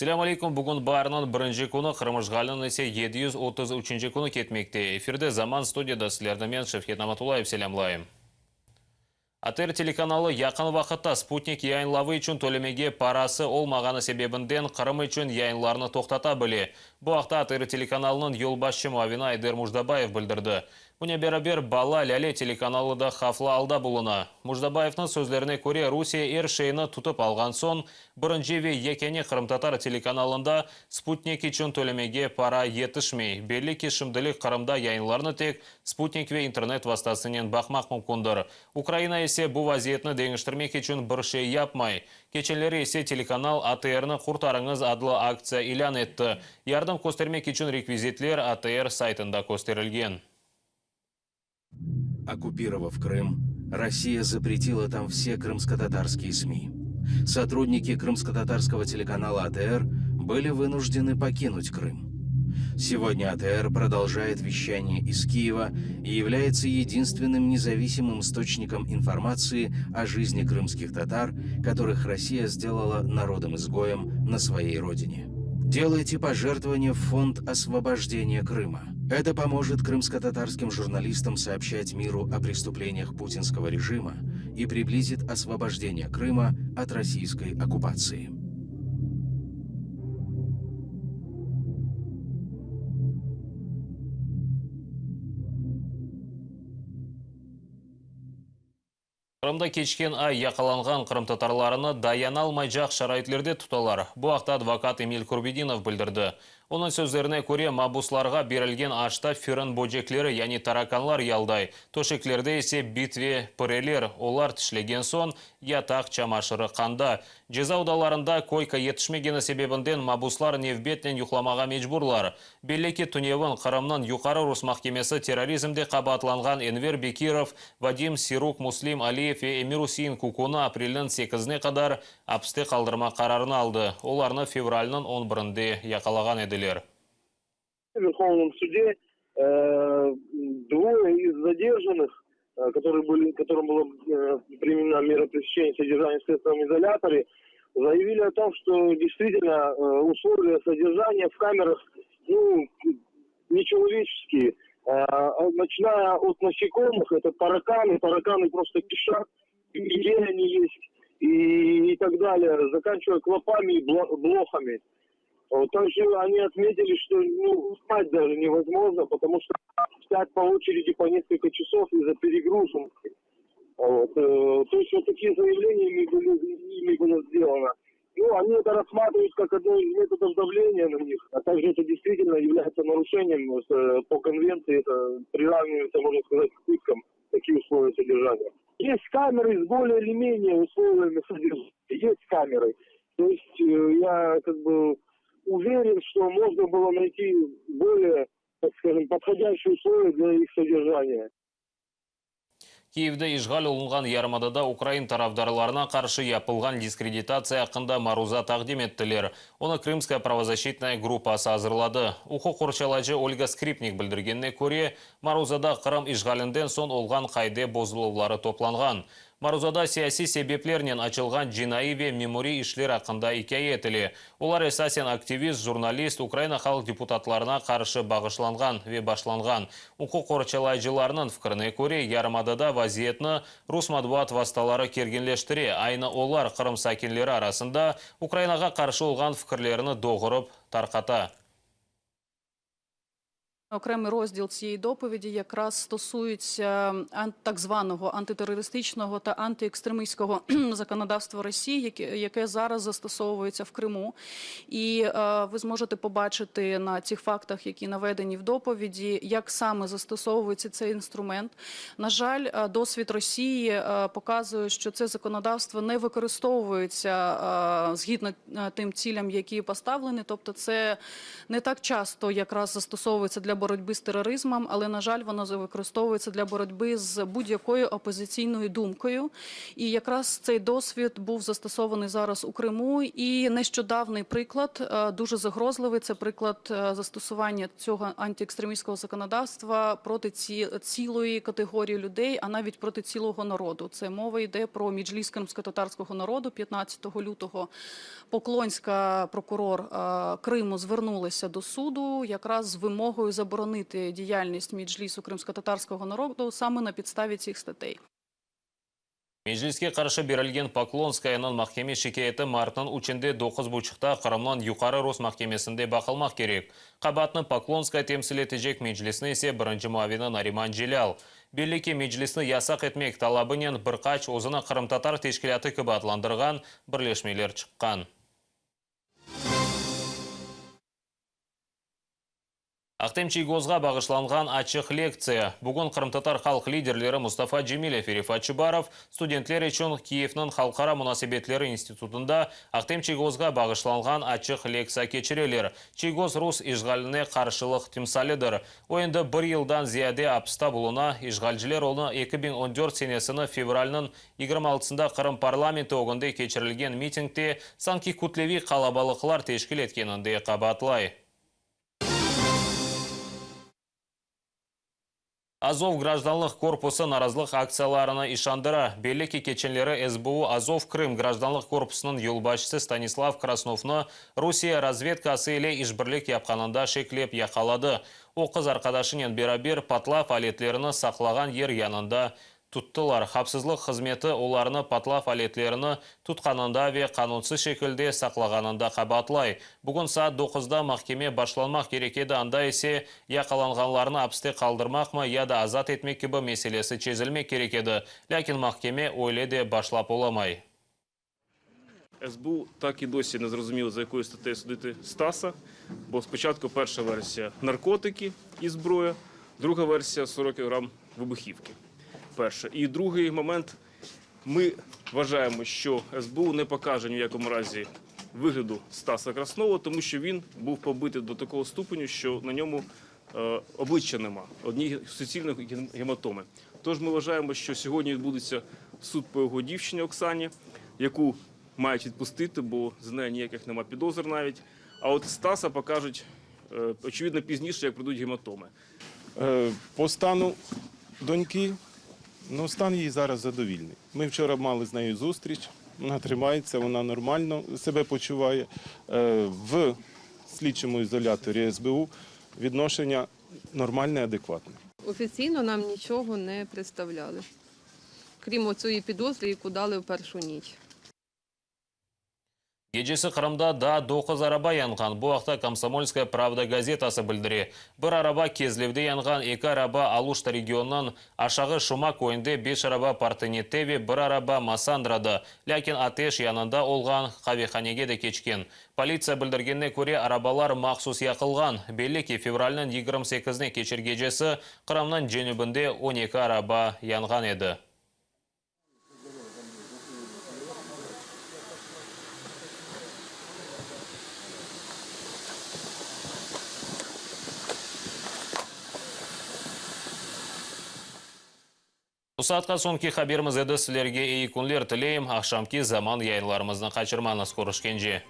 Selâm aleyküm, bugün baarniñ birinci künü, Qırım işğaliniñ ise 733-nci künü ketmekte. Efirde Zaman, studiyada sizlerni men, Şevket Namatullayev, selâmlayım. ATR telekanalı yaqın vaqıtta sputnik yayınlavı içün tölemege parası olmağanı sebebinden Qırım içün yayınlarnı toqtata bile. Bu aqta ATR telekanalınıñ yolbaşçı muavini Ayder Mujdabayev bildirdi. Bunen beraber, Bala Lâle telekanalı da havflı alda buluna. Mujdabayevniñ sözlerine köre, Rusiye er şeyni tutıp alğan soñ, birinci ve yekâne qırımtatar telekanalında sputnik içün tölemege para yetişmey. Belli ki, şimdilik Qırımda yayınlarnı tek sputnik ve internet vastasınen baqmaq mümkündir. Ukraina ise bu vaziyetni deñiştirmek içün bir şey yapmay. Keçenleri ise telekanal ATRni qurtarıñız adlı aktsiya ilân etti. Yardım köstermek içün rekvizitler ATR saytında kösterilgen. Okkupirovav Krım, Россия запретила там все крымскотатарские СМИ. Сотрудники крымскотатарского телеканала АТР были вынуждены покинуть Крым. Сегодня АТР продолжает вещание из Киева и является единственным независимым источником информации о жизни крымских татар, которых Россия сделала народом-изгоем на своей родине. Делайте пожертвования в Фонд освобождения Крыма. Это поможет крымско-татарским журналистам сообщать миру о преступлениях путинского режима и приблизит освобождение Крыма от российской оккупации. Qırımda keçken ay yaqalanğan qırımtatarlarını dayanalmaycaq şaraitlerde tutalar. Bu aqta advokat Emil Kurbedinov bildirdi. Onıñ sözlerine köre, mabuslarğa berilgen aşta firin böcekleri, yani tarakanlar yalday, töşeklerde ise bit ve pireler, olar tişlegen soñ, yataq çamaşırı qanda. Ceza odalarında koyka yetişmegeni sebebinden mabuslar nevbetnen yuqlamağa mecburlar. Belli ki, tünevin Qırımnıñ Yuqarı rus mahkemesi terrorizmde qabaatlanğan Enver Bekirov, Vadim Siruk, Muslim Aliyev ve Emir-Usein Kukunı aprelniñ sekizine qadar apiste qaldırmaq qararını aldı. Olarnı fevralniñ on birinde yaqalağan ediler. Verhovnom sude dvoye iz zadержанных, которые были, которым было применена мера пресечения содержания в следственном изоляторе, заявили о том, что действительно условия содержания в камерах, ну, нечеловеческие. Начиная от насекомых, это тараканы, тараканы просто кишат, где они есть и, и так далее, заканчивая клопами и блохами. Также они отметили, что ну, спать даже невозможно, потому что спят по очереди по несколько часов из-за перегрузки. Вот. Э, то есть вот такие заявления ими, были, ими было сделано. Ну, они это рассматривают как одно из методов давления на них, а также это действительно является нарушением э, по конвенции, это приравнивается, можно сказать, к пыткам, такие условия содержания. Есть камеры с более или менее условиями содержания, есть камеры. То есть э, я как бы уверен, что можно было найти более, так скажем, подходящие условия для их содержания. Kiyevde işğal olunğan yarımadada ukrain tarafdarlarına qarşı yapılğan diskreditatsiya aqqında maruza taqdim ettiler. Onı Krımskaya pravozащитная gruppası azırladı. Uquq qorçalayıcı Olga Skripnik bildirgenine köre, maruzada Qırım işğalinden soñ olğan qaide bozuluvları toplanğan. Maruzada siyasiy sebeplernen açılğan cinaiy ve memuriy işler aqqında ikâye etile. Olar esasen aktivist, jurnalist, Ukraina halq deputatlarına qarşı bağışlanğan ve başlanğan. Uquq qorçalayıcılarnıñ fikrine köre, yarımadada vaziyetni rus matbuat vastaları kerginleştire, aynı olar Qırım sakinleri arasında Ukrainağa qarşı olğan fikirlerini doğurıp tarqata. Окремий розділ цієї доповіді якраз стосується так званого антитерористичного та антиекстремистського законодавства Росії, яке, яке зараз застосовується в Криму. І е, ви зможете побачити на цих фактах, які наведені в доповіді, як саме застосовується цей інструмент. На жаль, е, досвід Росії е, показує, що це законодавство не використовується е, згідно тим цілям, які поставлені. Тобто, це не так часто якраз застосовується для боротьби. боротьби з тероризмом, але, на жаль, воно використовується для боротьби з будь-якою опозиційною думкою. І якраз цей досвід був застосований зараз у Криму. І нещодавний приклад, е, дуже загрозливий, це приклад е, застосування цього антиекстремістського законодавства проти ці, цілої категорії людей, а навіть проти цілого народу. Це мова йде про Меджліс кримськотатарського народу 15 лютого. Поклонська прокурор е, Криму звернулася до суду якраз з вимогою заборонити діяльність Меджлісу кримськотатарського народу саме на підставі цих статей. Mecliske qarşı berilgen Poklonskayanıñ mahkeme şikâyeti martnıñ üçünde doquz buçuqta Qırımnıñ Yuqarı rus mahkemesinde baqılmaq kerek. Qabaatnı Poklonskaya temsil etecek Meclisni ise birinci muavini Nariman Celâl. Belli ki, Meclisni yasaq etmek talabınen bir qaç özüni qırımtatar teşkilâtı kibi adlandırğan birleşmeler çıqqan. Ahtem Çiygozğa bağışlanğan açıq lektsiya. Bugün qırımtatar halq liderleri Mustafa Cemilev ve Refat Çubarov studentler içün Kiyevniñ Halqara munasebetleri institutında Ahtem Çiygozğa bağışlanğan açıq lektsiya keçireler. Çiygoz rus işğaline qarşılıq timsalidir. O endi bir yıldan ziyade apista buluna, işğalciler onı 2014 senesini fevralniñ 26-sında Qırım parlamenti ögünde keçirilgen mitingde sanki kütleviy qalabalıqlar teşkil etkeninde qabaatlay. Azov grajdanlıq korpusı narazılıq aktsiyalarını işandıra. Belli ki, keçenleri SBU Azov Krım grajdanlıq korpusınıñ yolbaşçısı Stanislav Krasnovnı Rusiye razvedkası ile işbirlik yapqanında şeklep yaqaladı. O, qız arqadaşınen beraber patlav aletlerini saqlağan yer yanında tuttılar. Havfsızlıq hızmeti olarnı patlav aletlerini tutqanında ve qanunsız şekilde saqlağanında qabaatlay. Bugün saat doquzda mahkeme başlanmaq kerek edi, anda ise yaqalanğanlarnı apiste qaldırmaqmı ya da azat etmek kibi meselesi çezilmek kerek edi. Lâkin mahkeme öyle de başlap olamay. СБУ так і досі не зрозуміло, за якою статтею судити Стаса, бо спочатку перша версія наркотики і зброя, друга версія 40 грам вибухівки. Перша. І другий момент, ми вважаємо, що СБУ не покаже ні в якому разі вигляду Стаса Краснова, тому що він був побитий до такого ступеню, що на ньому е, обличчя нема, одні суцільні гематоми. Тож ми вважаємо, що сьогодні відбудеться суд по його дівчині Оксані, яку мають відпустити, бо з нею ніяких нема підозр навіть. А от Стаса покажуть, е, очевидно, пізніше, як прийдуть гематоми. Е, По стану доньки, ну стан її зараз задовільний. Ми вчора мали з нею зустріч, вона тримається, вона нормально себе почуває. Е, В слідчому ізоляторі СБУ відношення нормальне, адекватне. Офіційно нам нічого не представляли, крім оцієї підозри, яку дали в першу ніч. Gecesi Qırımda daa doquz araba yanğan. Bu aqta Komsomolskaya pravda gazetası bildire. Bir araba Kezlevde yanğan, eki araba Aluşta regionınıñ Aşağı Şuma köyünde, beş araba Partenitte ve bir araba Massandrada. Lâkin ateş yanında olğan qavehanege de keçken. Politsiya bildirgenine köre, arabalar mahsus yaqılğan. Belli ki, fevralniñ 28-ne keçer gecesi Qırımnıñ cenübinde 12 araba yanğan edi. Bu saatqa soñki haberimiz edi. Sizlerge eyi künler tileyim. Aqşamki Zaman yayınlarımıznı qaçırmañız. Körüşkence.